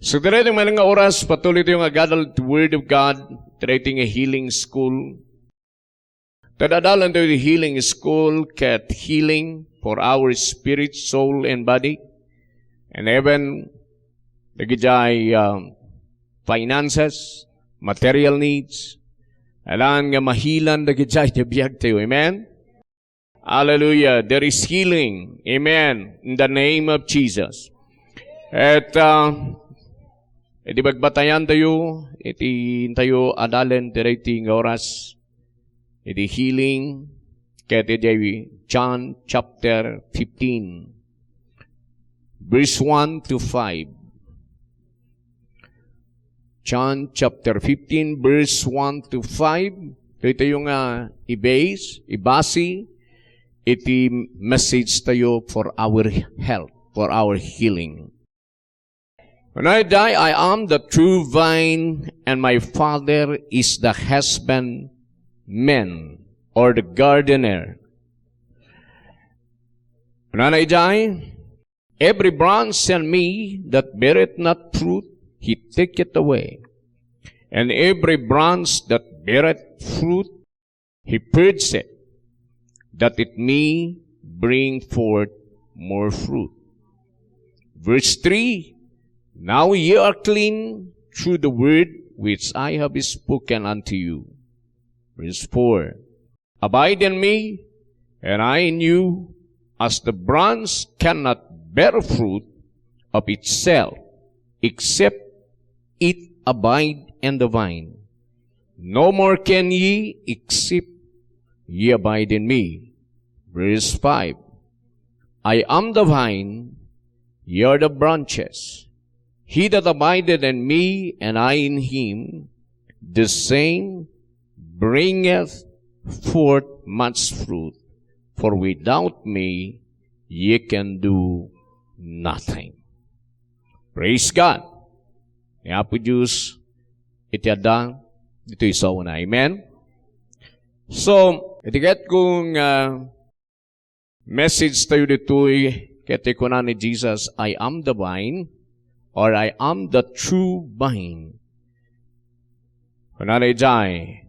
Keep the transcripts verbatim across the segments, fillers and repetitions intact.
So, daytoy nga oras, patuloy tayo nga agadal ti Word of God, daytoy nga healing school. Tadadalan tayo ti healing school, ket healing for our spirit, soul, and body. And even, dagidiay, um, finances, material needs, alangan nga mahilan dagidiay ti biag tayo. Amen? Hallelujah. There is healing. Amen. In the name of Jesus. Et, uh, iti bagbatayan tayo, iti tayo adalen daytoy nga oras, iti healing, ket iti John chapter fifteen, verse one to five. John chapter fifteen, verse one to five. Daytoy nga i-base, ibasi, iti message tayo for our health, for our healing. Kunana idiay, "I am the true vine, and my Father is the husbandman," or the gardener. Kunana idiay, "Every branch in me that beareth not fruit, he taketh away. And every branch that beareth fruit, he purgeth, that it may bring forth more fruit." Verse three, "Now ye are clean through the word which I have spoken unto you." Verse four, "Abide in me, and I in you, as the branch cannot bear fruit of itself, except it abide in the vine. No more can ye, except ye abide in me." Verse five, "I am the vine, ye are the branches. He that abideth in me, and I in him, the same bringeth forth much fruit, for without me ye can do nothing." Praise God. Ni Apo Dios, iti adda, ditoy saona. Amen? So, iti ket kong, ah, message tayo ditoy, ket ti kuna ni Jesus, "I am the vine," or, "I am the true vine." Kunana idiay,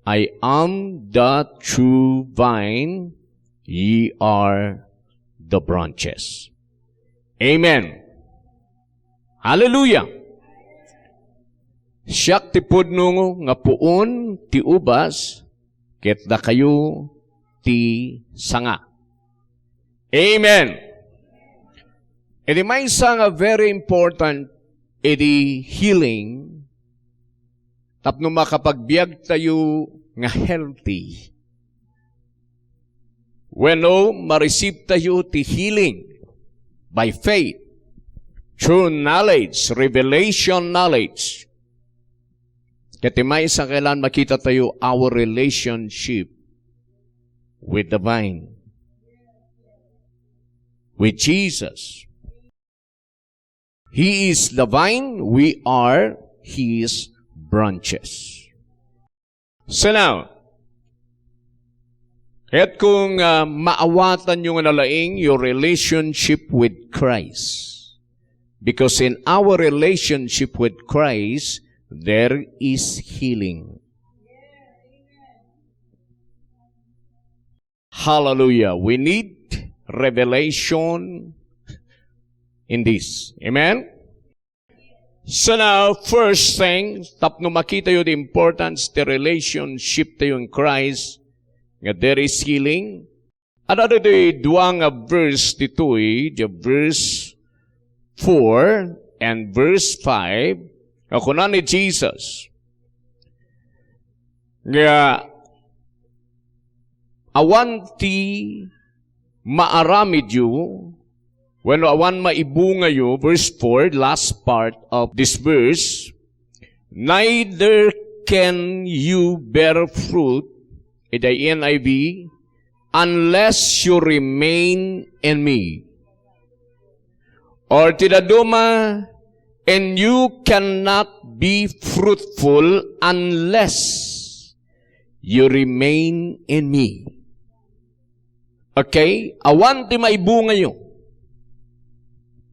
"I am the true vine, ye are the branches." Amen. Hallelujah! "Siak ti pudno nga puon ti ubas, ket dakayo ti sanga." Amen. Iti maysa nga very important iti healing tapno makapagbiag tayo nga healthy. Wenno, ma-receive tayo ti healing by faith, through knowledge, revelation knowledge. Ket ti maysa, kailangan makita tayo our relationship with the vine, with Jesus. He is the vine, we are His branches. So now, ket kung, ah, maawatanyo nga nalaing your relationship with Christ. Because in our relationship with Christ, there is healing. Hallelujah. We need revelation in this. Amen? So now, first thing, tapno makita tayo the importance the relationship tayo in Christ, nga there is healing. Adda ditoy dua nga verse ditoy, the verse four and verse five, nga kuna ni Jesus, nga awan ti maaramidyo, wenno awan maibungayo, verse four, last part of this verse, "Neither can you bear fruit," iti N I V, "unless you remain in me." Or ti daduma, "And you cannot be fruitful unless you remain in me." Okay? Awan ti maibungayo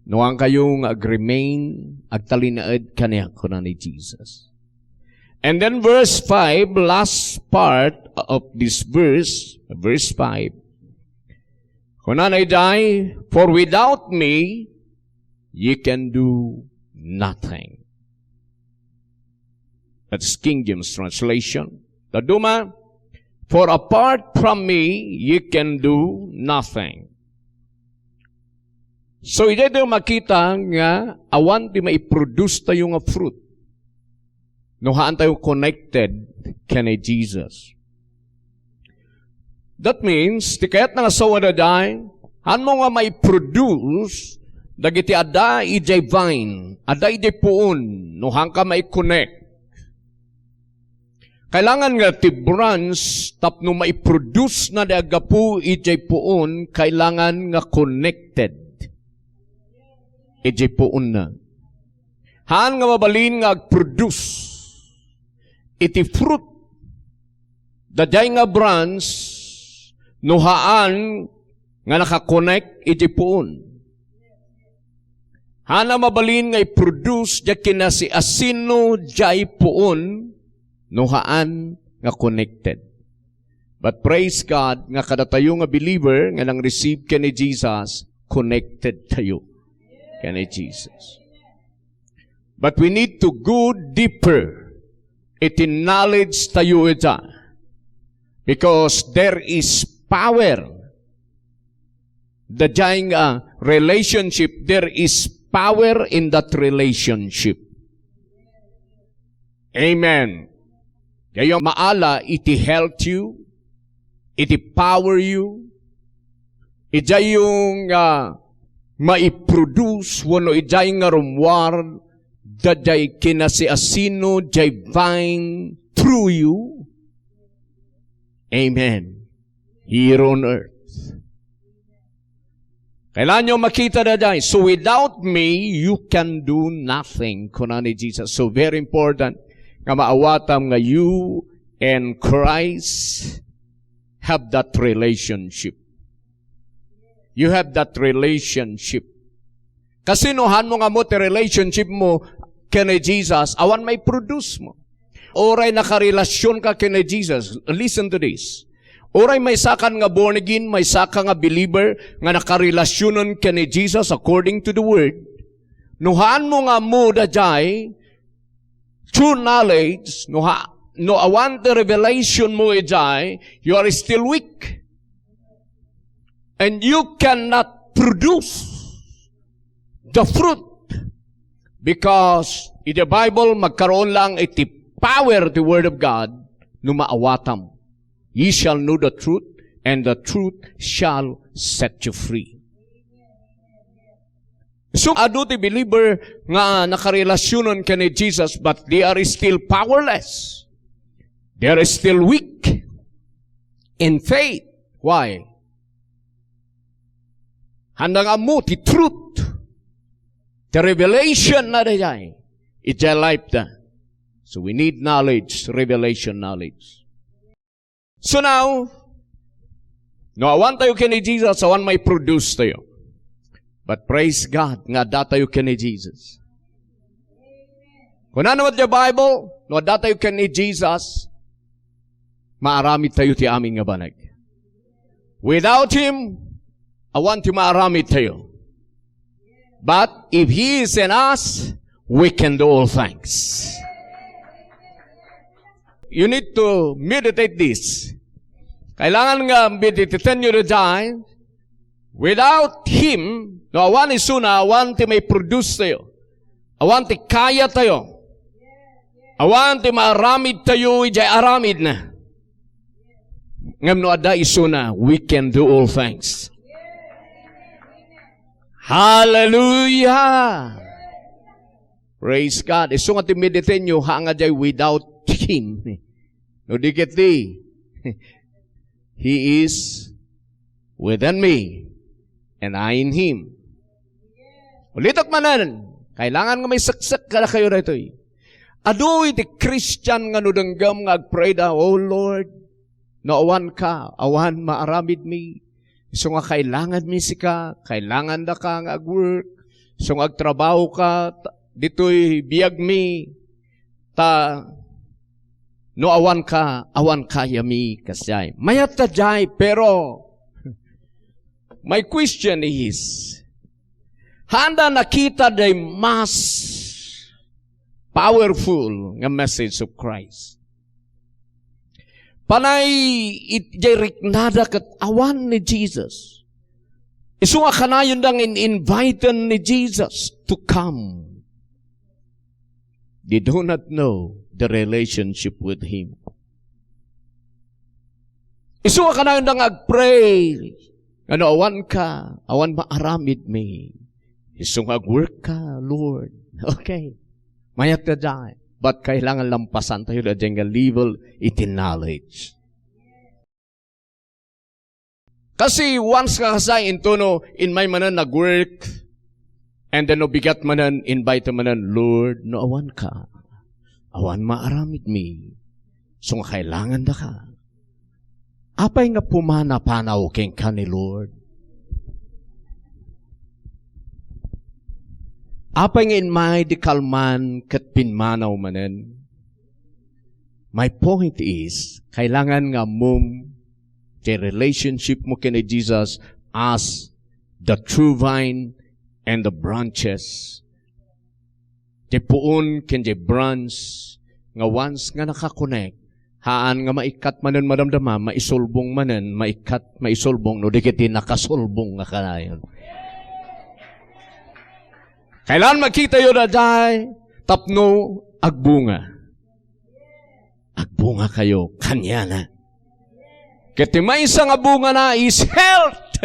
no awan kayo nga ag-remain Agtalinaed kaniak, kuna ni Jesus. And then verse five, last part of this verse, verse five. Kunana idiay, "For without me, ye can do nothing." That's King James translation. Dadduma, "For apart from me, ye can do nothing." So, idiay tayo makita nga awan ti maiproduce tayo nga fruit no haan tayo connected ken ni Jesus. That means, ti kayatna nga sawen idiay, haanmo nga maiproduce dagiti adda idiay vine, adda idiay puon, no haanka maikonnect. Kailangan nga ti branch tapno maiproduce na di aggapu idiay puon, kailangan nga connected idiay puonna. Haan nga mabalin nga agproduce iti fruit daydiay nga branch no haan nga nakakonek iti puon. Haan a mabalin nga iproduce diay kinasiasino diay puon no haan nga connected. But praise God nga kadatayo nga believer nga nang-receive ken ni Jesus, connected tayo ken ni Jesus. But we need to go deeper iti knowledge tayo ita. Because there is power. Daydiay nga relationship, there is power in that relationship. Amen. Diayo maala iti health yu, iti power yu, idiayo nga maiproduce wenno idiay nga rummuar daydiay kinasiasino diay vine through you. Amen. Here on earth. Kailangan nyo makita daydiay. "So without me, you can do nothing," kuna ni Jesus. So very important nga maawatam nga you and Christ have that relationship. You have that relationship. Kasino haanmo nga ammo ti relationship mo ken ni Jesus, awan maiproduce mo. Uray nakarelasionka ken ni Jesus, listen to this. Uray maysakan nga born again, maysaka nga believer nga nakarelasionen ken ni Jesus according to the word, no haanmo nga ammo daydiay, true knowledge, no ha-, no awan ti revelation mo idiay, you are still weak. And you cannot produce the fruit because in the Bible, magkaroon lang iti power the Word of God no maawatam. "Ye shall know the truth, and the truth shall set you free." So, adu ti believer nga nakarelasionen ken ni Jesus, but they are still powerless. They are still weak in faith. Why? Haanda nga ammo ti truth. The revelation na daydiay. It's a life da. So we need knowledge, revelation knowledge. So now, no awan tayo ken ni Jesus, awan maiproduce tayo. But praise God, nga adda tayo ken ni Jesus. Kunana met ti Bible, no adda tayo ken ni Jesus, maaramid tayo ti amin nga banag. Without Him, awan ti maaramid tayo. But if He is in us, we can do all things. You need to meditate this. Kailangan nga meditaten nyo daydiay. Without Him, no awan isuna, awan ti maiproduce tayo. Awan ti kaya tayo. Awan ti maaramid tayo idiay aramid na. Ngem no adda isuna, we can do all things. Hallelujah! Praise God. Isu nga ti meditaten nyo, ha nga diay without Him. No di ket di, He is within me, and I in Him. Ulitek manen, kailangan nga maiseksek kadakayo daytoy. Adu iti Christian nga no denggem nga agprayda, "Oh Lord, no awan ka, awan maaramidmi. Isu nga kailanganmi sika, kailangan daka nga agwork. Isu nga agtrabaho ka, ta-, ditoy biagmi, ta no awanka, awan kayami, kasjay. Mayat ta jay, pero my question is, haanda nakita the mas powerful nga message of Christ? Panay it, jay riknada ket awan ni Jesus. Isu nga kanayonda nga in-inviten ni Jesus to come. They do not know the relationship with Him. Isu nga kanayonda nga agpray, nga no awanka, awan maaramidmi. Isu nga agwork ka, Lord. Okay. Mayat ka dyan. But kailangan lampasan tayo na dyan nga level iti knowledge. Kasi once ka kasay into no, in my manan nag-work, and then no bigat manan, invite manan, Lord, no awan ka, awan maaramid mi. So nga kailangan da ka. Apay nga pumana-panaw kenka ni Lord? Apay nga inmay di kalman ket pimmanaw manen? My point is, kailangan nga ammom ti relationship mo ken ni Jesus as the true vine and the branches. Ti puon ken ti branch nga once nga nakakonek, haan nga maikkat manen madamdama, maisulbong manen, maikkat, maisulbong, no di ket di nakasulbong nga kanayon. Kailangan makita yo daydiay tapno agbunga. Agbunga kayo kaniana. Ket ti maysa nga bungana is health.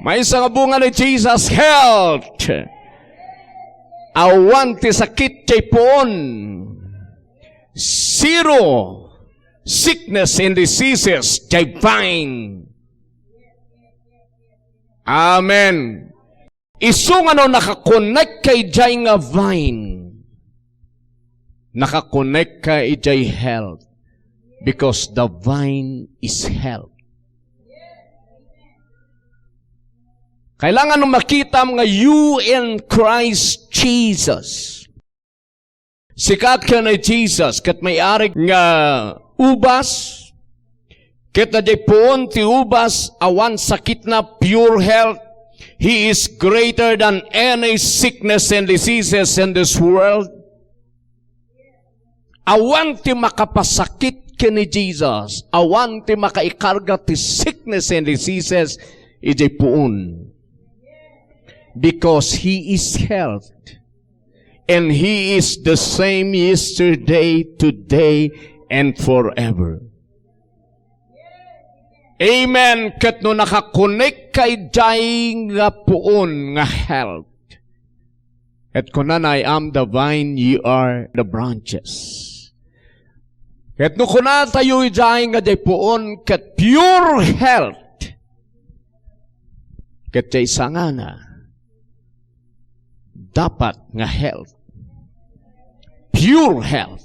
Maysa nga bunga ni Jesus, health. Awan ti sakit jay puon. Zero sickness and diseases jay vine. Amen. Isu nga no nakakonek ka idiay nga vine, nakakonek ka idiay health, because the vine is health. Kailangan no makitam nga you in Christ Jesus. Sika ken ni Jesus, ket may-arig nga ubas, ket daydiay puon ti ubas, awan sakitna, pure health. He is greater than any sickness and diseases in this world. Awan ti makapasakit ken ni Jesus. Awan ti makaikarga ti sickness and diseases idiay puon. Because He is health. And He is the same yesterday, today, and forever. Amen. Ket no nakakonek ka idiay nga puon nga health. Ket kunana, "I am the vine, ye are the branches." Ket no kunatayo idiay nga diay puon ket pure health, ket diay sangana, dapat nga health. Pure health.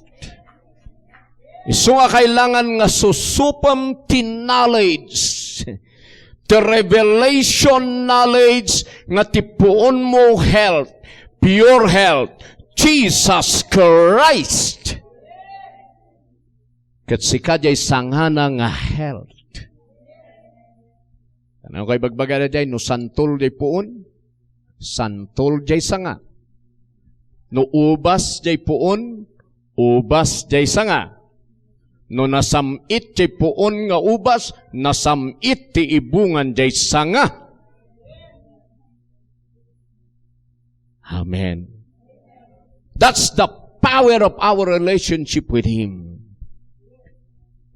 Isu nga kailangan nga susupem ti knowledge, ti revelation knowledge nga ti puonmo health, pure health, Jesus Christ. Ket sika diay sangana nga health. Ano kay bagbaga na diay? No santol diay puon, santol diay sanga. No ubas diay puon, ubas diay sanga. No nasam-it diay puon nga ubas, nasam-it ti ibungan diay sanga. Amen. That's the power of our relationship with Him.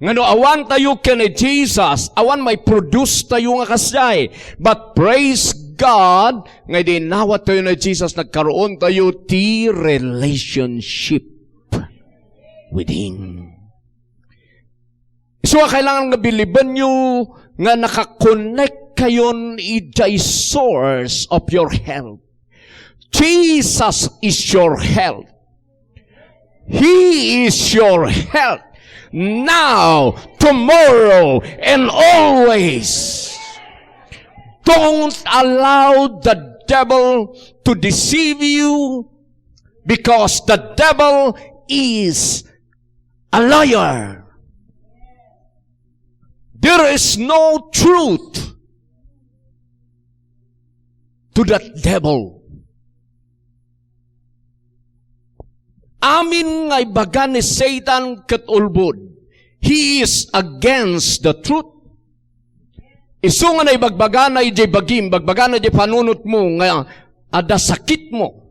Nga no awan tayo ken ni Jesus, awan maiproduce tayo nga kasdiay. But praise God, nga idi inawat tayo ni Jesus, nagkaroon tayo ti relationship with Him. So, kailangan nga bilibenyo nga nakakonek kayon idiay source of your health. Jesus is your health. He is your health. Now, tomorrow, and always. Don't allow the devil to deceive you. Because the devil is a liar. There is no truth to that devil. Amin nga ibaga ni Satan ket ulbod. He is against the truth. Isu nga naibagbagana idiay bagim, ibagbagana idiay panunotmo nga adda sakitmo.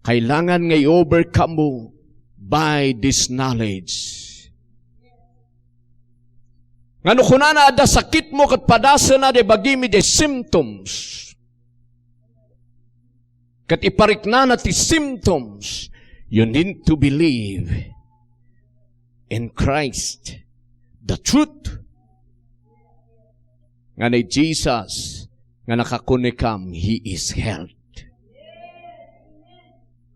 Kailangan nga i-overcome mo by this knowledge. Nga no kunana adda sakitmo ket padasena idiay bagim idiay symptoms. Ket ipariknana ti symptoms, you need to believe in Christ, the truth. Nga ni Jesus nga nakakunikam, He is health.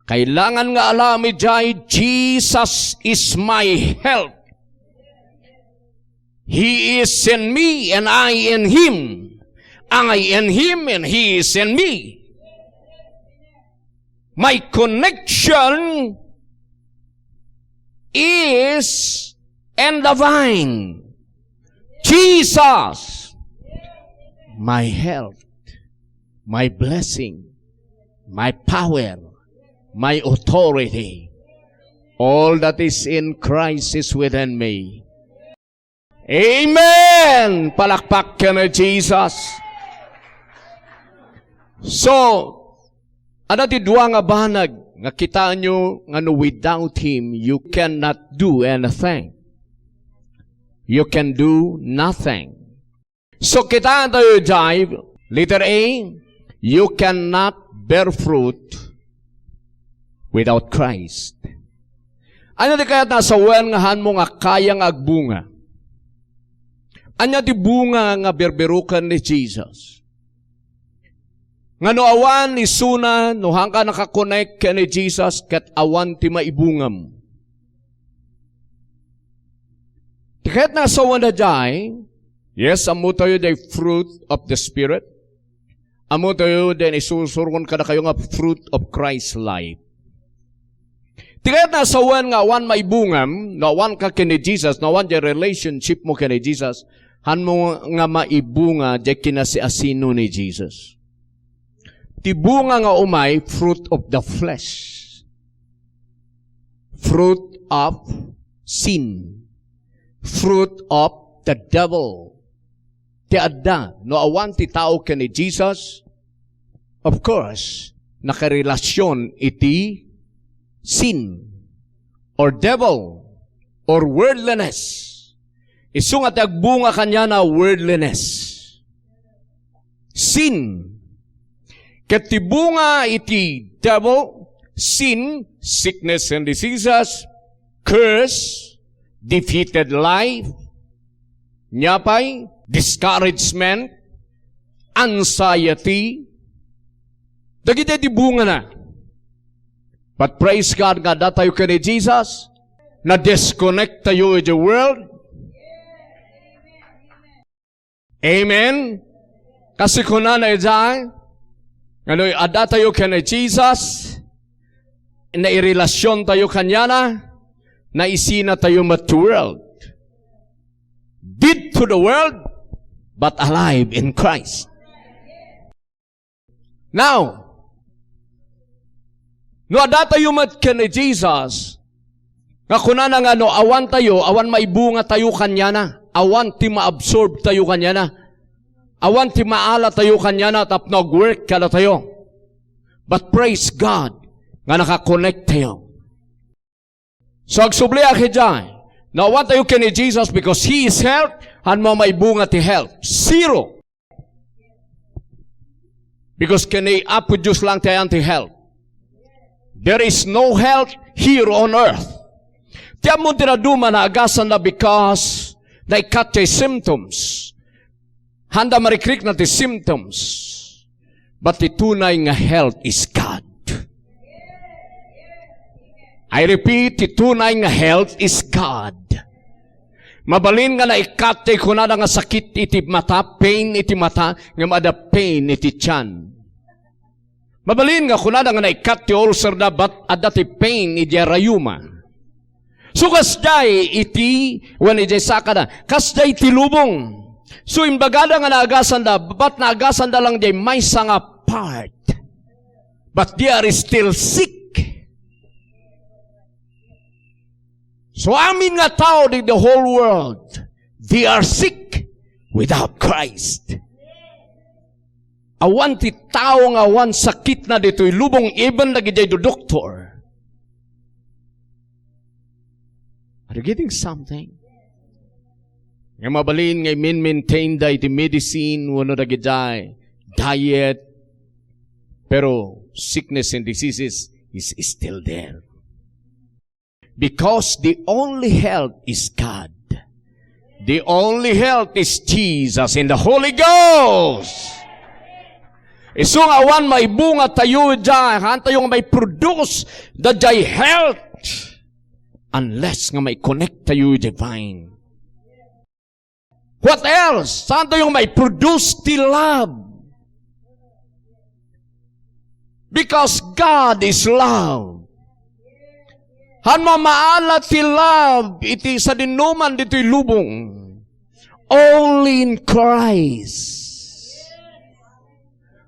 Kailangan nga alam idiay, Jesus is my health. He is in me and I in Him. I in Him and He is in me. My connection is in the vine. Jesus, my health, my blessing, my power, my authority. All that is in Christ is within me. Amen! Palakpak ken ni Jesus. So, adda ti dua nga banag nga kitaenyo nga no without Him, you cannot do anything. You can do nothing. So, kitaentayo idiay, letter A, you cannot bear fruit without Christ. Ania ti kayat nga sawen nga hanmo nga kaya nga agbunga? Ania ti bunga nga birbiruken ni Jesus? Nga no awan isuna, no haanka nakakonek ken ni Jesus, ket awan ti maibungam. Ti kayat nga sawen daydiay, yes, ammotayo the fruit of the Spirit. Ammotayo den isusurgon kadakayo nga fruit of Christ life. Ti kayat nga sawen nga awan maibungam, no awan ka ken ni Jesus, no awan diay relationship mo ken ni Jesus, hanmo nga maibunga diay kinasiasino ni Jesus. Ti bunga nga umay, fruit of the flesh. Fruit of sin. Fruit of the devil. Ti adda, no awan ti tao ken ni Jesus, of course, nakarelasion iti sin or devil or worldliness. Isu nga ti agbunga kaniana, worldliness. Sin. Ket ti bunga iti devil, sin, sickness and diseases, curse, defeated life, nia pay, discouragement, anxiety. Dagiti ti bungana. But praise God nga addatayo ken ni Jesus, na-disconnect tayo with the world. Amen? Kasi kunana idiay, nga no addatayo ken ni Jesus, nairelasion tayo kaniana, naisina tayo met to world. Dead to the world, but alive in Christ. Now, no addatayo met ken ni Jesus, nga kunana nga no awan tayo, awan maibunga tayo kaniana, awan ti maabsorb tayo kaniana, awan ti maala tayo kaniana tapno agwork kadatayo. But praise God nga nakakonek tayo. So, agsubliak idiay, no awan tayo ken ni Jesus because He is health, hanmo maibunga ti health? Zero. Because ken ni Apo Dios lang ti ayan ti health. There is no health here on earth. Ti ammon ti dadduma, naagasanna because naikkat ti symptoms. Handa marikrikna ti symptoms. But ti tunay nga health is God. I repeat, ti tunay nga health is God. Mabalin nga naikkat ti kunada nga sakit iti mata, pain iti mata, ngem adda pain iti tiyan. Mabalin nga kunada nga naikat ti ulcerda, but adda ti pain idiay rayuma. So, kasdiay iti, wen idiay sakada, kasdiay iti lubong. So, imbagada nga naagasanda, but naagasanda lang diay maysa nga part. But they are still sick. So, amin nga tao in the whole world, they are sick without Christ. Awan ti tao nga awan sakitna ditoy lubong, even dagidiay doktor. Are you getting something? Nga mabalin nga imin-maintain da iti medicine wenno dagidiay diet, pero sickness and diseases is still there. Because the only health is God. The only health is Jesus and the Holy Ghost. Isu nga awan maibunga tayo diay, haan tayo nga maiproduce daydiay health unless nga mai-connect tayo diay vine. What else? Saan tayo maiproduce ti love? Because God is love. Haan mamaala ti love iti sadinoman ditoy lubong. Only in Christ.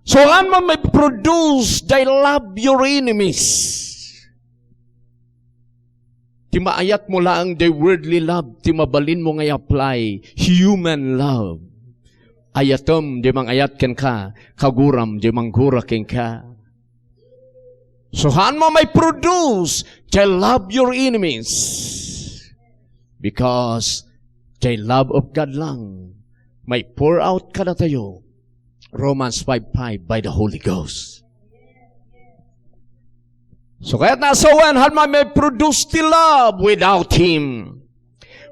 So, haan maiproduce diay love your enemies. Ti maayatmo laeng diay worldly love, ti mabalinmo nga i-apply human love. Ayatem diay mangayat kenka, kaguram diay manggura kenka. So, haanmo maiproduce diay love your enemies. Because diay love of God lang maipour out kadatayo. Romans five five, by the Holy Ghost. So, kayatna a sawen, haan maiproduce ti love without Him.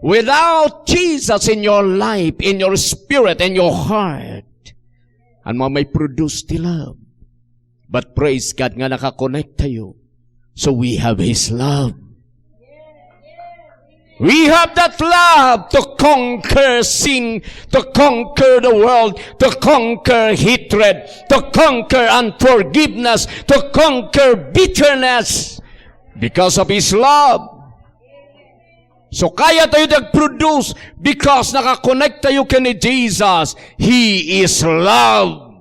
Without Jesus in your life, in your spirit, in your heart, haan maiproduce ti love. But praise God nga nakakonektayo. So we have His love. We have that love to conquer sin, to conquer the world, to conquer hatred, to conquer unforgiveness, to conquer bitterness because of His love. So, kaya tayo nag-produce because nakakonektayo ken ni Jesus. He is love.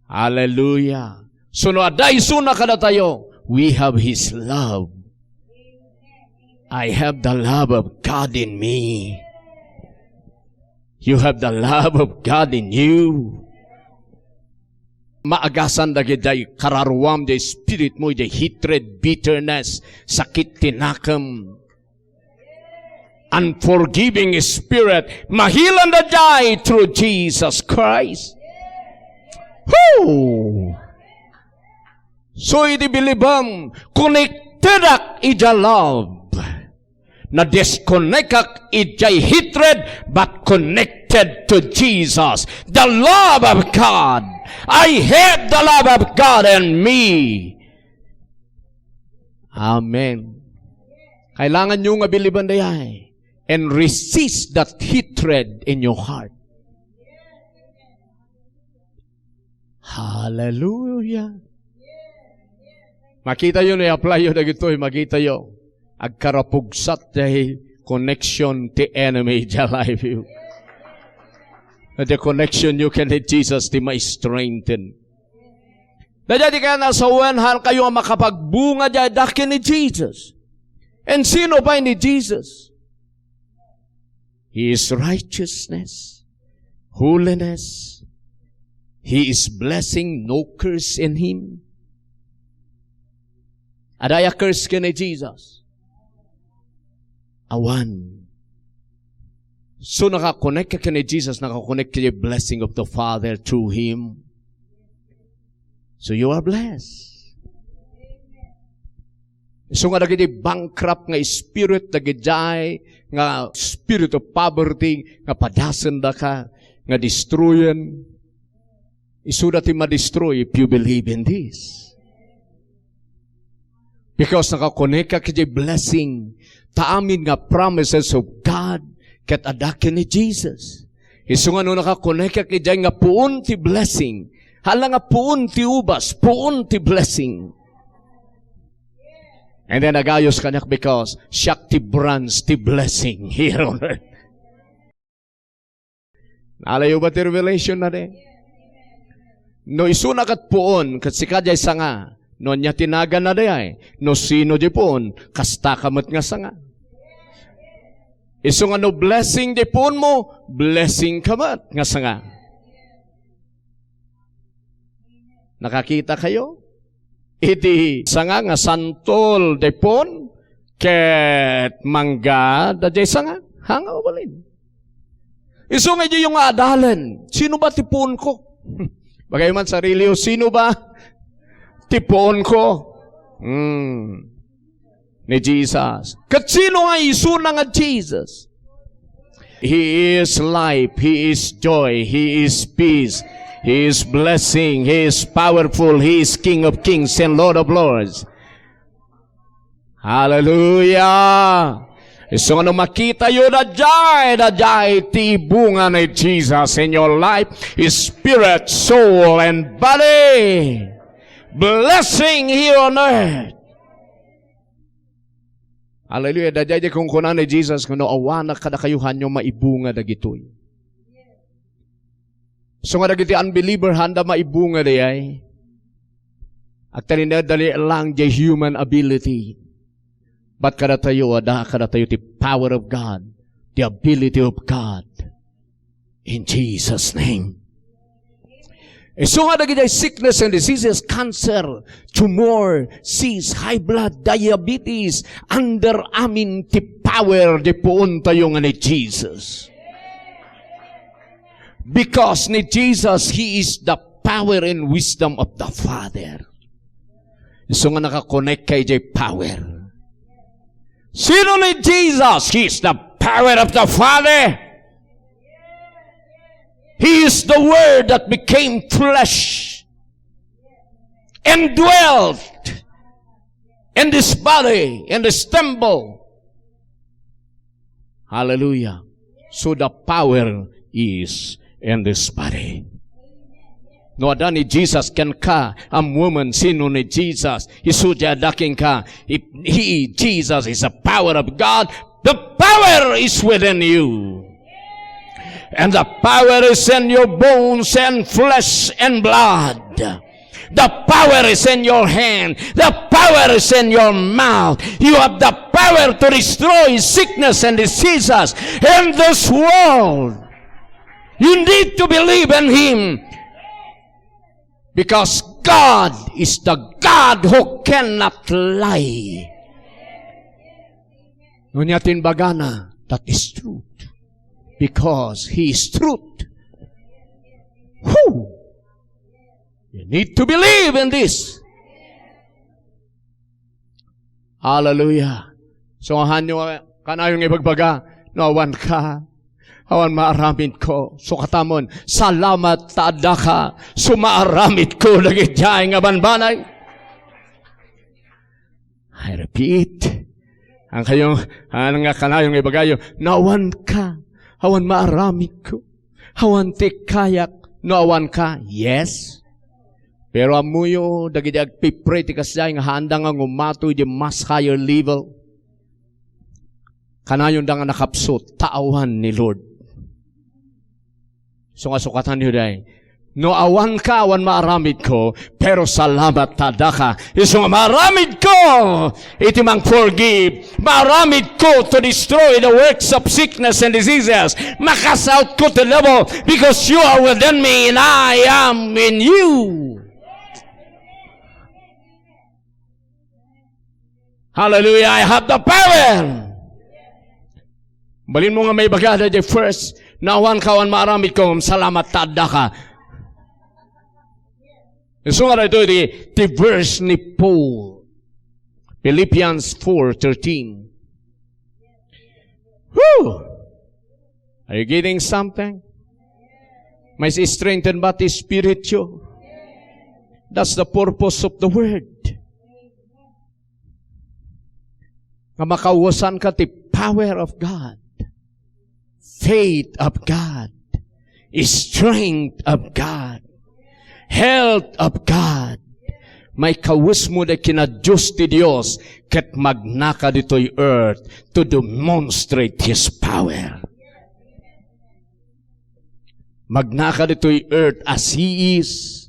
Hallelujah. So, no adda isuna kadatayo, we have His love. I have the love of God in me. You have the love of God in you. Maagasan dagidiay kararuam, diay spiritmo, diay hatred, bitterness, sakit ti nakem. Unforgiving spirit, maheal-an daydiay through Jesus Christ. Whew! So, iti bilibem, connected-ak idiay love. Na-disconnect-ak idiay hatred, but connected to Jesus. The love of God. I have the love of God in me. Amen. Kailanganyo nga biliban dayay and resist that hatred in your heart. Hallelujah. Makitayo no i-apply-yo dagitoy, makitayo. Agkarapugsat diay connection ti enemy diay life-yo. The connection-yo ken ni Jesus ti ma-strengthen. Daydiay ti kayatna a sawen, haan kayo a makapagbunga diay adda ken ni Jesus. And sino pay ni Jesus? He is righteousness, holiness. He is blessing, no curse in Him. Adda aya curse ken ni Jesus? Awan. So, nakakonekka ken ni Jesus, nakakonekka ti blessing of the Father through Him. So, you are blessed. Isu nga dagiti bankrupt nga spirit, dagidiay nga spirit of poverty, nga padasendaka, nga destroyen, isuda ti ma-destroy if you believe in this. Because nakakonekka iti blessing, ta amin nga promises of God ket adda ken ni Jesus. Isu nga no nakakonekka idiay nga puon ti blessing, Hala nga puon ti ubas, puon ti blessing. And then, nagayos kaniak because siak ti branch ti blessing here on earth. Nalayo ba ti revelation na di? No isuna ket puon, ket sika diay sanga, no ania ti naganna diay? No sino diay puon, kasta ka met nga sanga. Isu nga no blessing diay puonmo, blessing ka met nga sanga. Nakakita kayo? Iti sanga nga santol diay puon, ket mangga daydiay sanga, haan nga ubalin. Isu nga idiyo nga adalen, sino ba ti puonko? Bagay man sarili, o sino ba ti puonko? Hmm. Ni Jesus. Ket sino nga isuna nga Jesus? He is life, He is joy, He is peace, He is blessing, He is powerful, He is King of kings and Lord of lords. Hallelujah! Isu nga no makitayo daydiay, daydiay ti bunga ni Jesus in your life, spirit, soul, and body. Blessing here on earth. Hallelujah. Daydiay ti kunkuna ni Jesus, kuno, "Awanak kadakayo, haanyo maibunga dagitoy." So nga dagiti unbeliever, haanda maibunga dayay. Agtalinaedda laeng diay human ability. But kadatayo, adda kadatayo ti power of God, the ability of God. In Jesus' name. Isu nga dagiti sickness and diseases, cancer, tumor, cyst, high blood, diabetes, under amin ti power ti puontayo nga ni Jesus. Because ni Jesus, He is the power and wisdom of the Father. Isu nga nakakonekta idiay power. Sino ni Jesus? He is the power of the Father. He is the Word that became flesh and dwelt in this body, in this temple. Hallelujah. So the power is in this body. No adda ni Jesus kenka, a woman, sino ni Jesus? Isu ti adda kenka. If He, Jesus, is the power of God, the power is within you. And the power is in your bones and flesh and blood. The power is in your hand. The power is in your mouth. You have the power to destroy sickness and diseases in this world. You need to believe in Him. Because God is the God who cannot lie. Ngunit imbagana, that is truth. Because He is truth. Who? You need to believe in this. Hallelujah. So, haanyo, kanayon nga ibagbaga, no awan ka, awan maaramid ko. Sukatamon, salamat ta adda ka. So, maaramid ko dagiti ay nga banbanay. I repeat, an kayo, an nga kanayon nga ibagayo, no awan ka, awan maaramid ko, awan ti kayak, no awan ka, yes. Pero ammoyo, dagiti agpipray ti kasdiay nga haanda nga ngumato iti mas higher level. Kanayonda nga nakapsut, ta awan ni Lord. So nga sukatanyo day, no awan ka, awan maaramid ko, pero salamat ta adda ka. Isu nga maaramid ko, iti mang forgive, maaramid ko to destroy the works of sickness and diseases. Makasawt ko to level because you are within me and I am in you. Hallelujah, I have the power. Balin mo nga may bagada di first, no awan ka, awan maaramid ko, salamat ta adda ka. Isu nga daytoy ti, ti verse ni Paul. Philippians four thirteen. Whew! Are you getting something? May strengthen ba ti spirityo? That's the purpose of the word. Nga makauwasan ka ti power of God, faith of God, strength of God. Health of God. Maikawesmo dayta kinadios ti Dios ket magnaka ditoy earth to demonstrate His power. Magnaka ditoy earth as He is.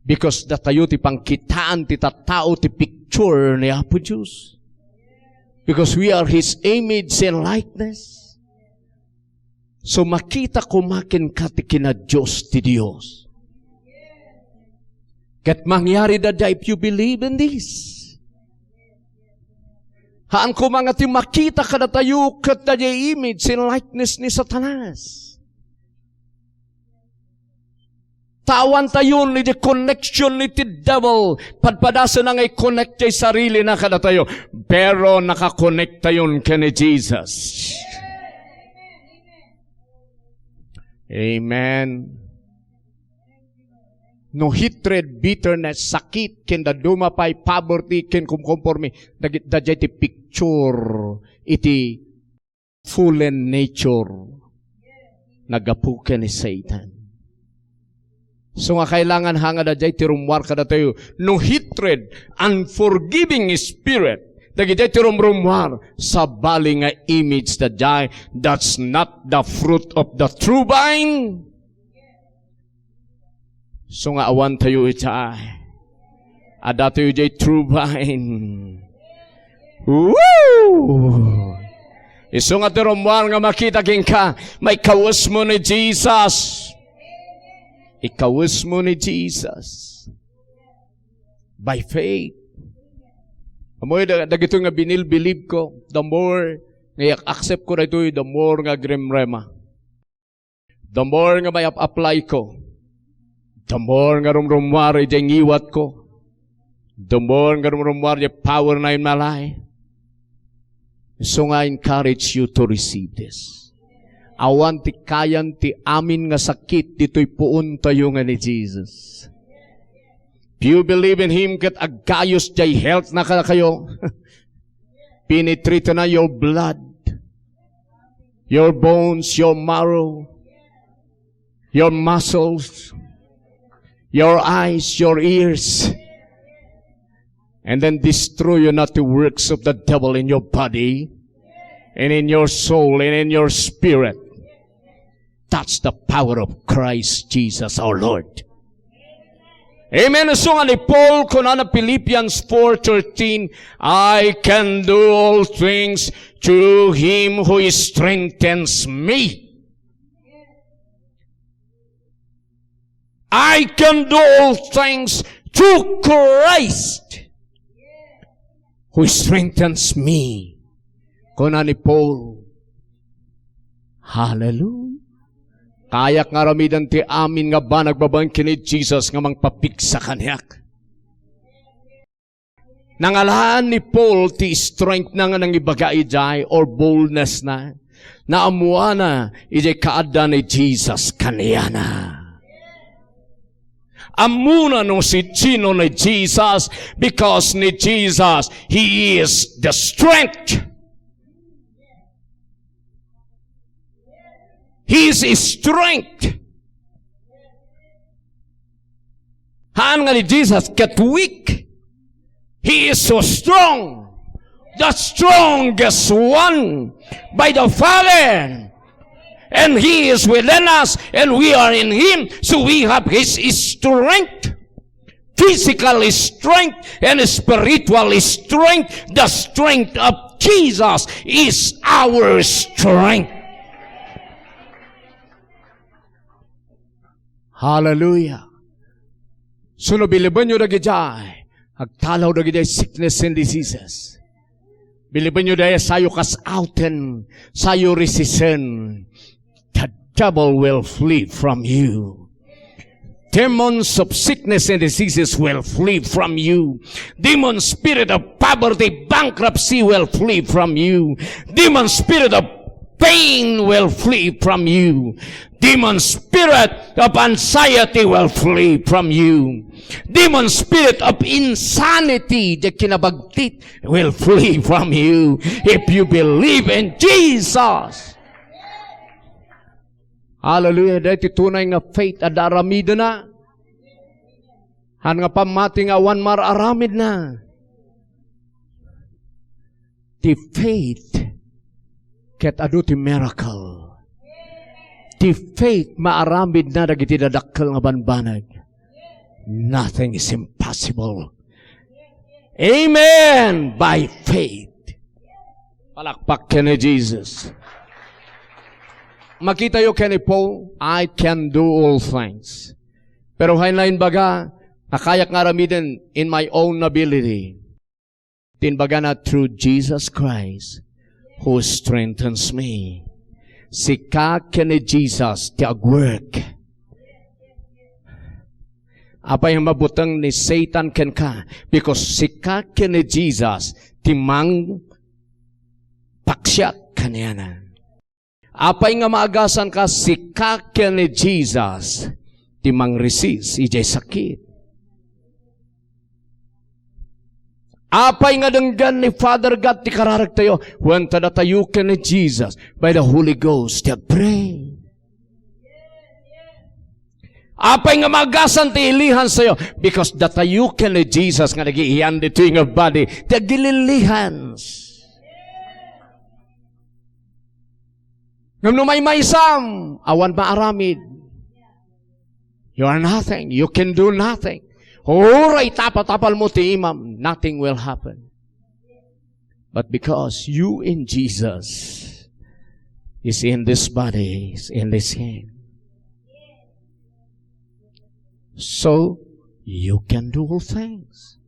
Because datayo ti pangkitaan ti tattao ti picture ni Apo Dios. Because we are His image and likeness. So, makita koma kenka ti kinadios ti Dios. Ket mangyari dayta if you believe in this. Haan koma nga ti makita kadatayo ket dayta image and likeness ni Satanas. Tawantayon iti connection ni ti devil. Padpadasena nga i-connect ti sarilina kadatayo. Pero nakakonektayon ken ni Jesus. Amen. No hatred, bitterness, sakit, ken dadduma pay, poverty, ken kumkomporme, dagit-, daydiay ti picture iti fallen nature. Naggapu ken ni Satan. So nga kailangan ha nga daydiay ti rummuar kadatayo. No hatred, unforgiving spirit, dagiti ti rumrummuar, sabali nga image daydiay, that's not the fruit of the true vine. So nga awan tayo ita. Adda tayo jay true vine. Woo! Isu nga ti rummuar nga makita kenka, maikawesmo ni Jesus. Ikawesmo ni Jesus. By faith. Amoy da-, dagito nga binilbilib ko, the more nga yak-accept ko daytoy, the more nga agrimrema. The more nga mayap-apply ko, the more nga rumrummuar idiay ngiwat ko, the more nga rumrummuar idiay power na in my life. So nga, I encourage you to receive this. Awan ti kayan ti amin nga sakit ditoy puon tayo nga ni Jesus. If you believe in Him, ket aggayos jay health na kadakayo. Penetrate na your blood, your bones, your marrow, your muscles, your eyes, your ears, and then destroy you not the works of the devil in your body and in your soul and in your spirit. That's the power of Christ Jesus our Lord. Amen. Isu nga ni Paul, kunana Philippians four thirteen, "I can do all things through Him who strengthens me." "I can do all things through Christ who strengthens me." Kuna ni Paul. Hallelujah. Kayak nga aramiden ti amin nga banag babaen ken ni Jesus nga mangpapigsa kaniak. Nangalaan ni Paul ti strength na nga nangibaga idiay or boldness na. Naammuana idiay kaadda ni Jesus kaniana. Ammona no sisino ni Jesus, because ni Jesus, He is the strength. He is strength. Haan nga ni Jesus ket weak. He is so strong. The strongest one by the Father. And He is within us, and we are in Him, so we have His strength. Physical strength and spiritual strength. The strength of Jesus is our strength. Hallelujah. So no, bilibennyo dagidiay agtalaw dagidiay sickness and diseases. Bilibennyo daydiay sayo kas-outen, sayo resisten. The devil will flee from you. Demons of sickness and diseases will flee from you. Demon spirit of poverty, bankruptcy will flee from you. Demon spirit of pain will flee from you. Demon spirit of anxiety will flee from you. Demon spirit of insanity, the kinabagtit, will flee from you if you believe in Jesus. Hallelujah. Daytoy tunay nga faith, adda aramidena. Haan nga pammati nga awan mar-aramidna. Ti faith, ket adu ti miracle. Ti faith, maaramidna dagiti dadakkel nga banbanag. Nothing is impossible. Amen. By faith. Palakpak ken ni Jesus. Makitayo ken ni Paul, "I can do all things." Pero haanna imbaga, "Kayat nga aramiden in my own ability." Ti imbagana, "Through Jesus Christ who strengthens me." Sika ken ni Jesus ti agwork. Apay nga mabuteng ni Satan kenka? Because sika ken ni Jesus ti mangpaksiat kaniana. Apay nga maagasanka? Sika ken ni Jesus ti mangresist idiay sakit. Apay nga denggen ni Father God ti kararagtayo? Wen, ta datayo ken ni Jesus by the Holy Ghost ti agpray. Apay nga maagasan ti ilihansayo? Because datayo ken ni Jesus nga nagiiyan ditoy nga body ti agililihans. Ngem no maymaysam, awan maaramid. You are nothing. You can do nothing. Uray tapatapal mo ti imam, nothing will happen. But because you in Jesus is in this body, is in this hand. So, you can do all things.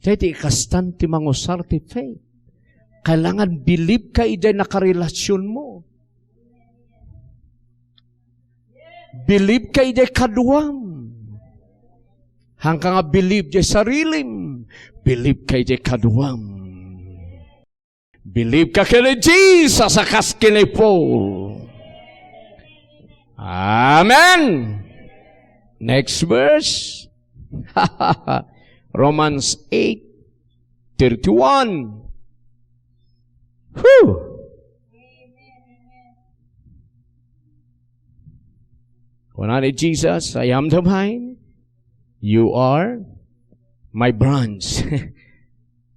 Daydi kastan ti mangusar ti faith. Kailangan believe ka idiay nakarelasionmo. Believe ka idiay kaduam. Haanka nga believe idiay sarilim. Believe ka idiay kaduam. Believe ka ken ni Jesus a kas ken ni Paul. Amen. Next verse. Romans eight thirty-one. Whew! Kuna ni Jesus, "I am the vine, you are my branch."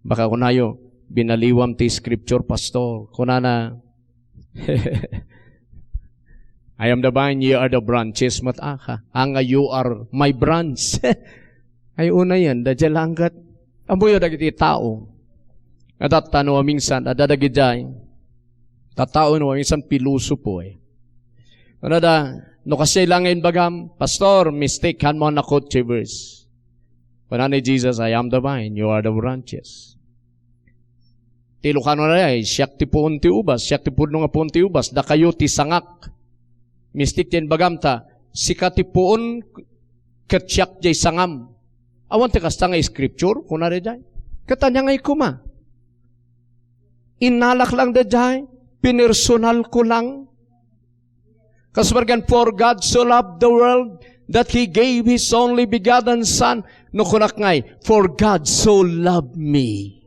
Baka kunayo, "Binaliwam ti scripture, Pastor." Kunana, "I am the vine, you are the branches." Met aka, anga, "You are my branch." Ay, unayen, da langgat. Ammoyo dagiti tao. Nga tattao no minsan, adda dagidiay. Tattao no minsan, pilosopo, eh. Kunada, no kasdiay lang nga imbagam, "Pastor, mistake, haan mo a nakot ti verse." Kuna ni Jesus, "I am the vine, you are the branches." Ti Ilocano na ay, "Siak ti puon ti ubas, siak ti pudno nga puon ti ubas, dakayo ti sangak." Mistake ti imbagam ta, "Sika ti puon, ket siak diay sangam." Awan ti kasta nga scripture, kuna daydiay. Ket ania ngay koma? Innalak lang daydiay, pinersonal ko lang. Kas bargan, "For God so loved the world that He gave His only begotten Son." No kunak ngay, "For God so loved me,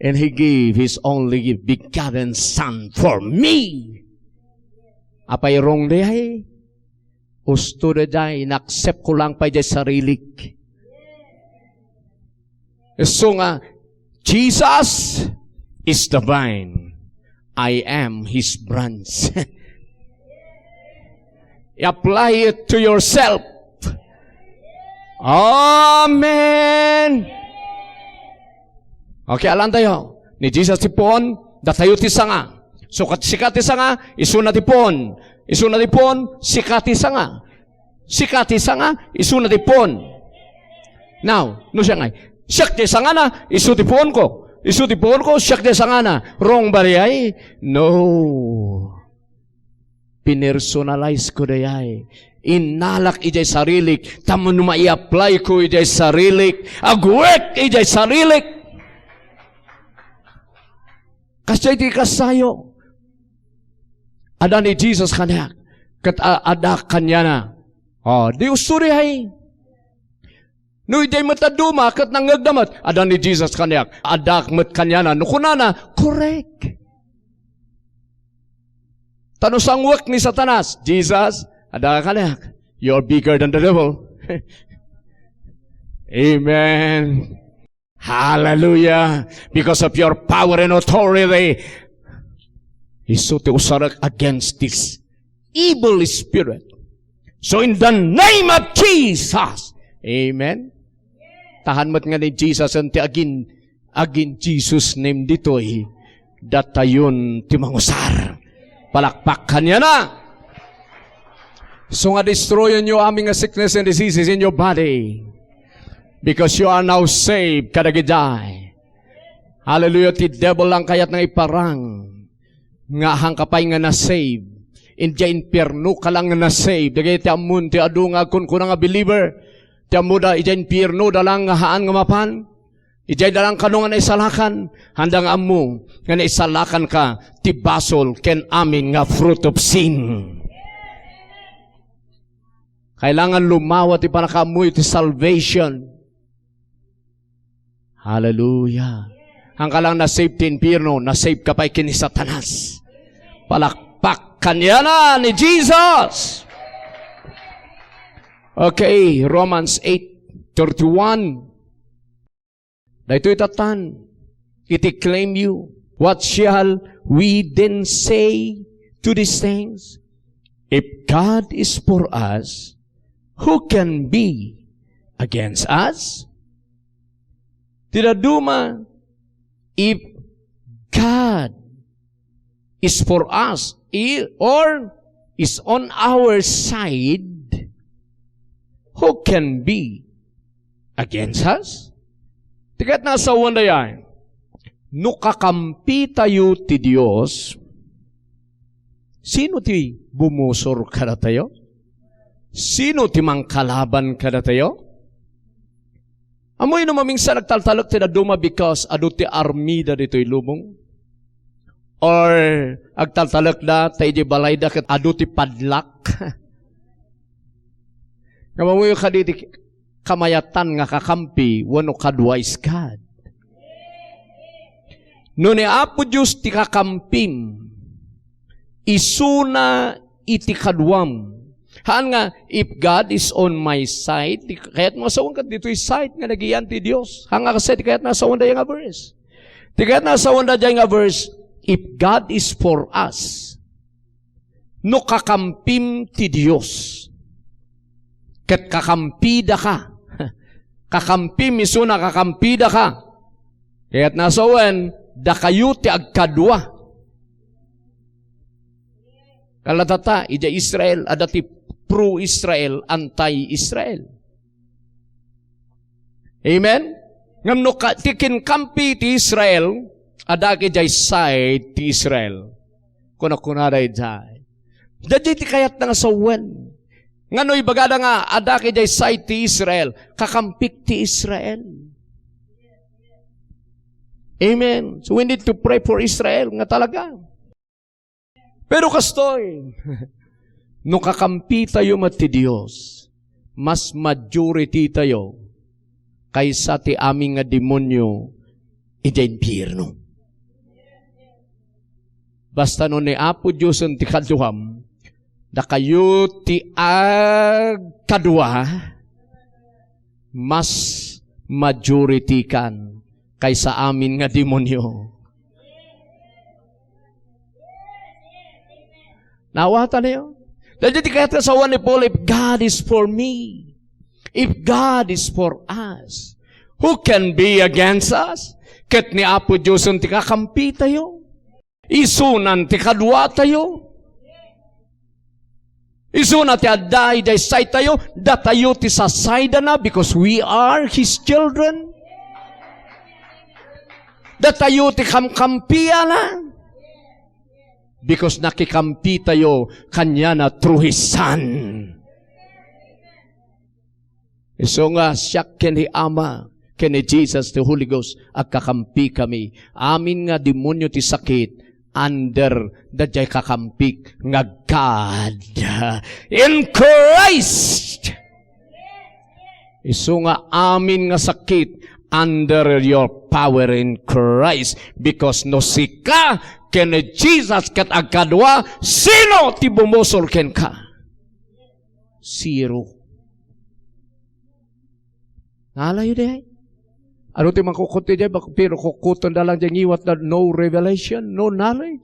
and He gave His only begotten Son for me." Apay wrong dayay? Usto daydiay, inaccept ko lang pay diay sarilik. Isu nga, "Jesus is the vine. I am his branch." Apply it to yourself. Amen. Okay, alantayo. Ni Jesus ti puon, datayo ti sanga. So, kat-, sika ti sanga, isuna ti puon. Isuna ti puon, sika ti sanga. Sika ti sanga, isuna ti puon. Now, no siak ngay, "Siak ti sangana, isu ti puonko. Isu ti puonko, siak ti sangana." Wrong ba dayay? No. Pinersonalize ko dayay. Innalak idiay sarilik, tapno mai-apply ko idiay sarilik, agwork idiay sarilik. Kasdiay ti kasayo. Adda ni Jesus kaniak, ket a-, adda kaniana. Oh, di usto dayay. No idiay met a duma ket nangngegda met, adda ni Jesus kaniak, addaak met kaniana. No kunana, correct. Ta no sangwek ni Satanas, Jesus, adda kaniak. You're bigger than the devil. Amen. Hallelujah. Because of your power and authority, isu ti usarek against this evil spirit. So in the name of Jesus, amen. Tahan met nga ni Jesus ti agin, agin Jesus name ditoy, datayon ti mangusar. Palakpak kaniana. So nga destroyon yo amin nga sickness and diseases in your body. Because you are now saved kadagiti. Hallelujah. Ti devil lang kayat nga iparang nga ahanka pay nga na-save. Idiay impierno ka lang nga na-save. Dagiti ammon ti adu nga agkunkuna nga believer. Ti ammoda, idiay impierno da lang nga haan nga mapan. Idiay da lang kano nga naisalakan. Haanda nga ammo nga naisalakan ka ti basol ken amin nga fruit of sin. Kailangan lumawa ti panakaammo iti salvation. Hallelujah. Haanka lang na-save ti impierno, na-save ka pay ken ni Satanas. Palakpak kaniana ni Jesus. Okay, Romans eight thirty-one. Daytoy tattan, iti claim you. What shall we then say to these things? If God is for us, who can be against us? Ti dadduma, if God is for us, i-, or is on our side, who can be against us? Ti kayat nga sawen dayay, no kakampi tayo ti Dios, sino ti bumusor kadatayo? Sino ti mangkalaban kadatayo? Ammoyo no mamingsan agtaltalek ti dadduma because adu ti armida ditoy lubong? Or agtaltalekda ta idiay balayda ket adu ti padlak? Ngem ammoyo kadi ti kamayatan nga kakampi wenno kadua is God? No ni Apo Dios ti kakampim, isuna iti kaduam. Haan nga, "If God is on my side," ti kayat nga sawen ket ditoy side nga nagiyan ti Dios. Haan nga kasay ti kayat nga sawen dayta nga verse. Ti kayat nga sawen dayta nga verse, "If God is for us," no kakampim ti Dios, ket kakampidaka, kakampim isuna kakampidaka, kayat nga sawen, dakayo ti agkadua. Kalatata, idiay Israel, adda ti pro-Israel, anti-Israel. Amen? Ngem no ka, ti kinkampi ti Israel, adda idiay side ti Israel. Kuna-kunada idiay. Daydiay ti kayatna nga sawen. Nga no ibagada nga adda idiay side ti Israel, kakampik ti Israel. Amen. So we need to pray for Israel nga talaga. Pero kastoy, no kakampitayo met ti Dios, mas majority tayo kaysa ti amin nga demonio idiay impierno. Basta no ni Apo Diosen ti kaduam, dakayo ti agkadua, mas majority kan kaysa amin nga demonio. Naawatan niyo? Daydiay ti kayat nga sawen ni Paul, "If God is for me, if God is for us, who can be against us?" Ket ni Apo Diosen ti kakampitayo. Isunan ti kaduatayo. Isuna ti adda idiay side tayo, datayo ti sasaydana because we are His children. Datayo ti kamkampiana because nakikampi tayo kaniana through His Son. Isu nga siak ken ni Ama, ken ni Jesus ti Holy Ghost, agkakampikami. Amin nga demonio ti sakit, under daydiay kakampik nga God in Christ. Isu nga amin nga sakit, under your power in Christ. Because no sika, Ken ni Jesus ket agkadua, sino ti bumusor kenka? Zero. Nalayo di ay? Ano ti mangkukot ti di ay? Bak-, pero kukkuton da lang di ay ngiwat na no revelation, no knowledge.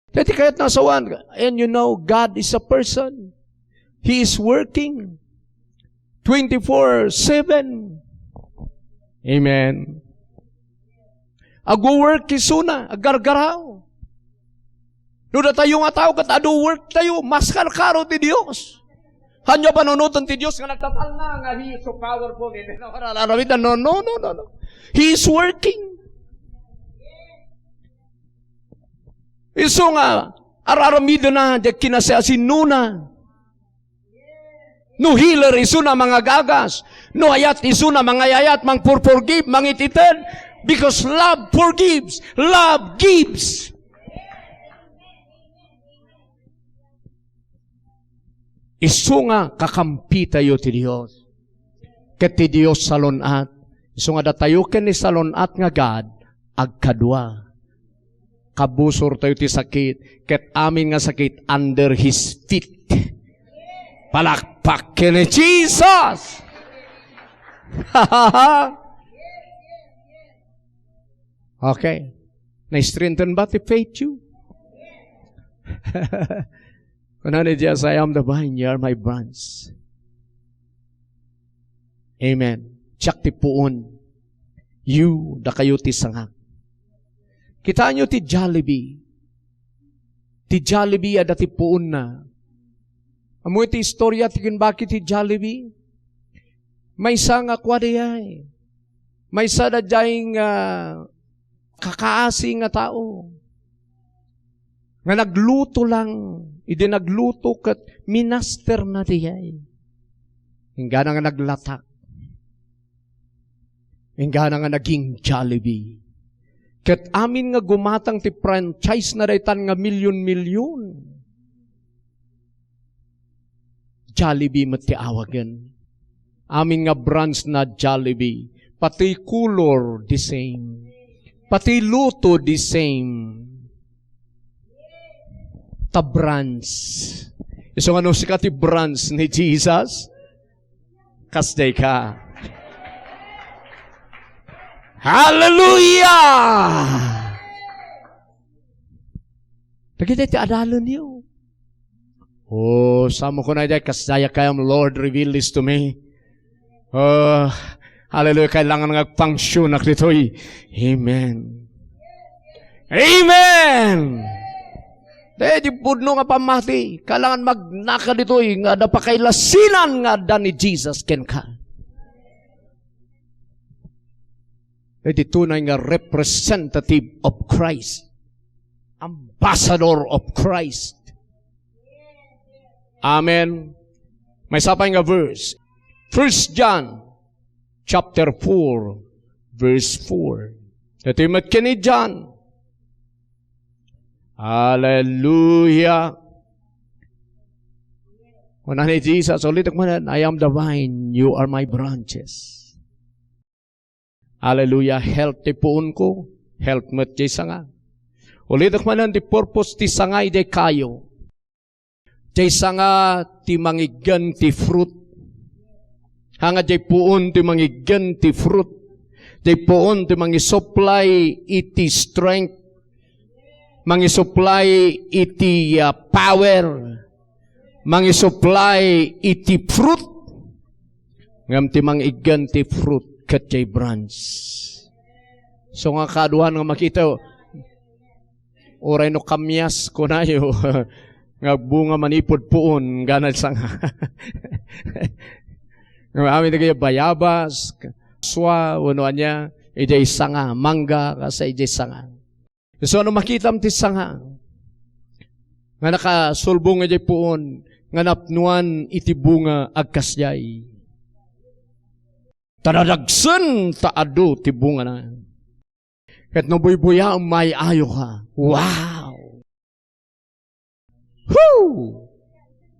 Dati kayat nasawan, and you know, God is a person. He is working twenty-four seven. Amen. Agwo-work isuna, aggargaraw. No datayo nga tao ket adu work tayo, mas karkaro ti Dios. Ania panunoten ti Dios nga nagtatalna nga He is so powerful in aramid? No, no, no, no, no. He is working. Isu nga ar-aramidena diay kinasiasinona. No healer, isuna mangagagas. No ayat, isuna mangayayat, mangpurforgive, mangitited. Because love forgives, love gives. Isu nga kakampitayo ti Dios. Ket ti Dios salun-at. Isu nga datayo ken ni salun-at nga God, agkadua. Kabusortayo ti sakit, ket amin nga sakit under His feet. Palakpak ken ni Jesus! Okay. Na-strengthen ba ti faith you? Kuna ni Jesus, "I am the vine, you are my branch." Amen. Siak ti puon. You, dakayo ti sanga. Kitaenyo ti Jollibee. Ti Jollibee adda ti puonna. Ammo ti istorya ti kimbaki ti Jollibee? Maysa nga kua diay. Maysa daydiay nga kakaasi nga tao. Nga nagluto lang. Idi nagluto ket minasterna diay. Inggana nga naglatak. Inggana nga naging Jollibee. Ket amin nga gumatang ti franchise na daytan nga milyon-milyon. Jollibee met ti awagen. Amin nga brands na Jollibee. Pati color, the same. Pati luto, the same. Ta brands. Isu nga no sika ti brands ni Jesus, kasdiay ka. Hallelujah! Dagiti ti adalanyo. Oh, samo ko na diay, kasdiay kayam, "Lord, reveal this to me." Oh, hallelujah, kailangan nga agpangsionak ditoy. Amen. Amen! Daydi pudno nga pammati, kailangan magnaka ditoy nga adda pakailasinan nga adda ni Jesus kenka. Daydi tunay nga representative of Christ. Ambassador of Christ. Amen. Maysa pay nga verse. First John chapter four, verse four. Daytoy met ken ni John. Hallelujah. Kuna ni Jesus, ulitek manen, "I am the vine, you are my branches." Hallelujah. Health ti puonko, health met diay sanga. Ulitek manen ti purpose ti sanga idiay kayo. Diay sanga ti mangiggen ti fruit. Haan nga diay puon ti mangiggen ti fruit. Diay puon ti mangisupply iti strength. Mangisupply iti, ah, power. Mangisupply iti fruit. Ngem ti mangiggen ti fruit ket diay branch. So nga kaaduan nga makita, uray no kamias, kunayo, nga agbunga manipud puon, ganad sanga. Nga amin dagiti bayabas, sua, wenno ania, idiay sanga, mangga, kas idiay sanga. So, no makitam ti sanga nga nakasulbong idiay puon, nga napnoan iti bunga agkasdiay. Ta nadagsen ta adu ti bungana. Ket no buybuyaem, may-ayoka. Wow! Whew!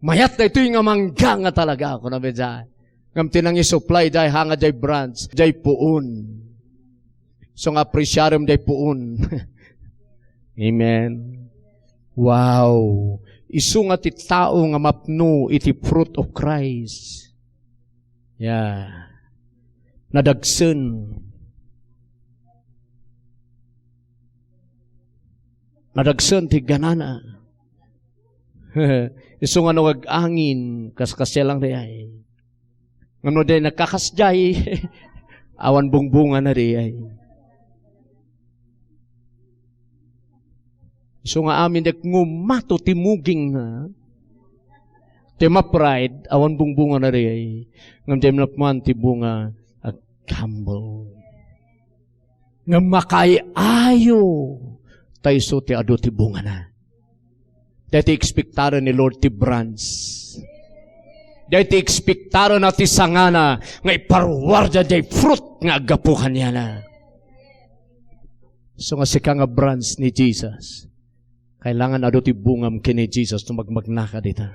Mayat daytoy nga mangga nga talaga, kuna met diay. Ngem ti nangisupply diay, haan nga diay branch, diay puon. So nga apresiarem diay puon. Amen. Wow. Isu nga ti tao nga mapno iti fruit of Christ. Yeah. Nadagsen. Nadagsen ti ganana. Isu nga no ag-angin, kaskasdiay lang diay. Ngem no diay nagkakasdiay, awan bungbungana diay. Isu nga amin diay ngumato ti mugingna. Ti ma-pride, awan bungbungana diay. Ngem diay napnoan ti bunga, ag-humble. Ngem makaay-ayo, ta isu ti adu ti bungana. Daytoy ekspektaren ni Lord ti branch. Daytoy ekspektaren ti sangana nga iparuarda diay fruit nga aggapu kaniana. So nga sika nga branch ni Jesus, kailangan adu ti bungam ken ni Jesus no magmagnaka dita.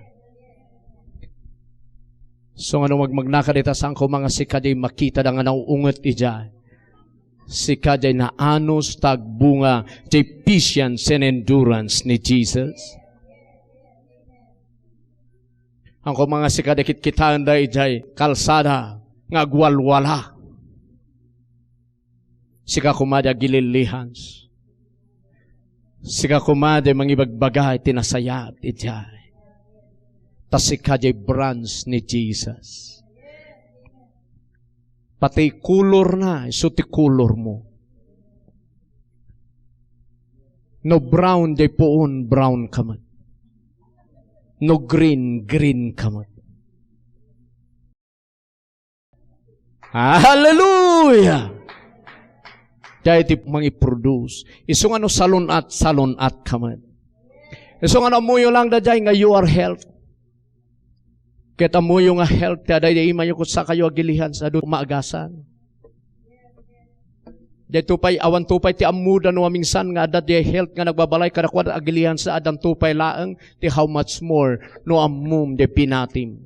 So nga no magmagnaka dita, saan koma nga sika diay makitada nga nauunget idiay. Sika diay naanus ta agbunga diay patience and endurance ni Jesus. Saan koma nga sika diay kitkitaenda idiay kalsada nga agwalwala. Sika koma diay agilillihans. Sika koma diay mangibagbaga iti nasayaat idiay. Ta sika diay branch ni Jesus. Pati kulorna, isu ti kulormo. No brown diay puon, brown ka met. No green, green ka met. Hallelujah! Diay ti mangiproduce. Isu nga no salun-at, salun-at ka met. Isu nga no ammoyo lang daydiay nga you are health. Ket ammoyo nga health, ti adda imayo ket sakayo agilihans, adu maagasan. Daytoy pay, awanto pay ti ammoda no mamingsan nga adda diay health nga nagbabalay kadakuada, agiliansa, addanto pay laeng ti how much more no ammom diay pinatim.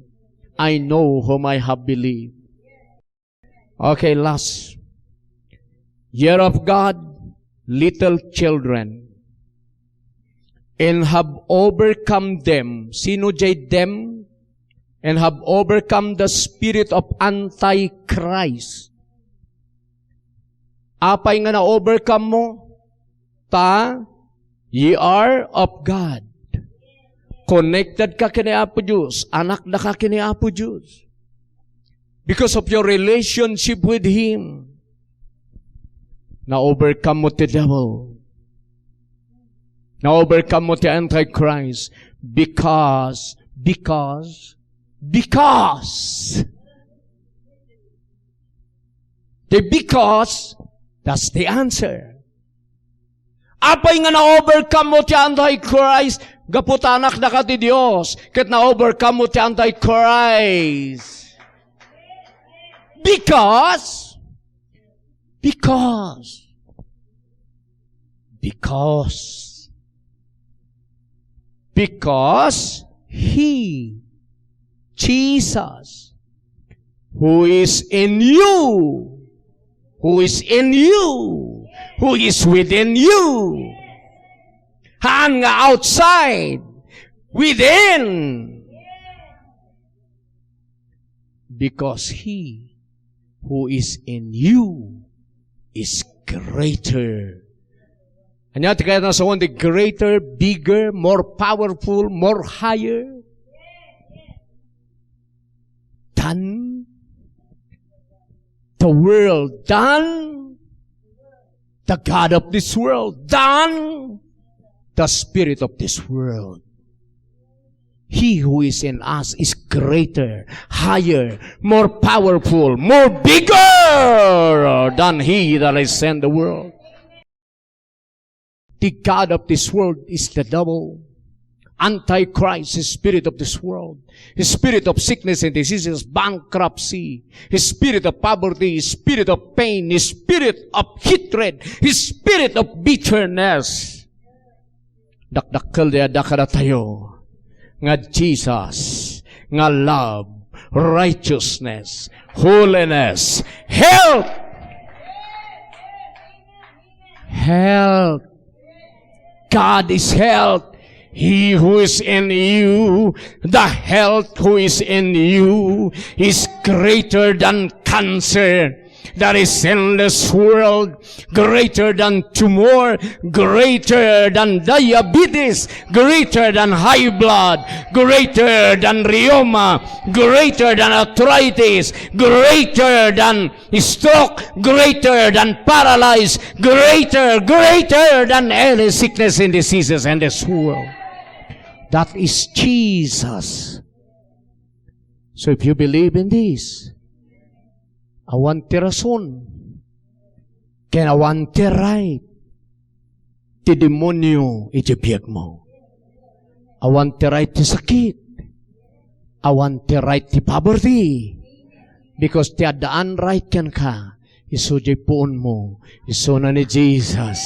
I know whom I have believed. Okay, last. Year of God, little children, and have overcome them. Sino diay them? And have overcome the spirit of Antichrist. Apay nga na-overcome mo? Ta, ye are of God. Connected ka ken ni Apo Dios, anak da ka ken ni Apo Dios. Because of your relationship with Him, na-overcome mo ti devil. Na-overcome mo ti Antichrist because, because, because. The because, that's the answer. Apay nga na-overcome mo ti Antichrist? Gapu ta anak da ka ti Dios, ket na-overcome mo ti Antichrist. Because, because, because, because He, Jesus, who is in you, who is in you, who is within you. Haan nga outside, within. Because he who is in you is greater. Ania ti kayatna a sawen ti greater, bigger, more powerful, more higher than the world, than the god of this world, than the spirit of this world. He who is in us is greater, higher, more powerful, more bigger than he that is in the world. The god of this world is the devil. Antichrist, the spirit of this world, the spirit of sickness and diseases, bankruptcy, the spirit of poverty, the spirit of pain, the spirit of hatred, the spirit of bitterness. Dakdakkel ti adda kadatayo nga Jesus nga love, righteousness, holiness, health. Health. God is health. He who is in you, the health who is in you, is greater than cancer that is in this world, greater than tumor, greater than diabetes, greater than high blood, greater than rheuma, greater than arthritis, greater than stroke, greater than paralyzed, greater, greater than any sickness and diseases in this world. That is Jesus. So if you believe in this, awan ti rason, ken awan ti right ti demonio iti biagmo. Awan ti right ti sakit. Awan ti right ti poverty. Because ti addaan right kenka, isu diay puonmo, isuna ni Jesus.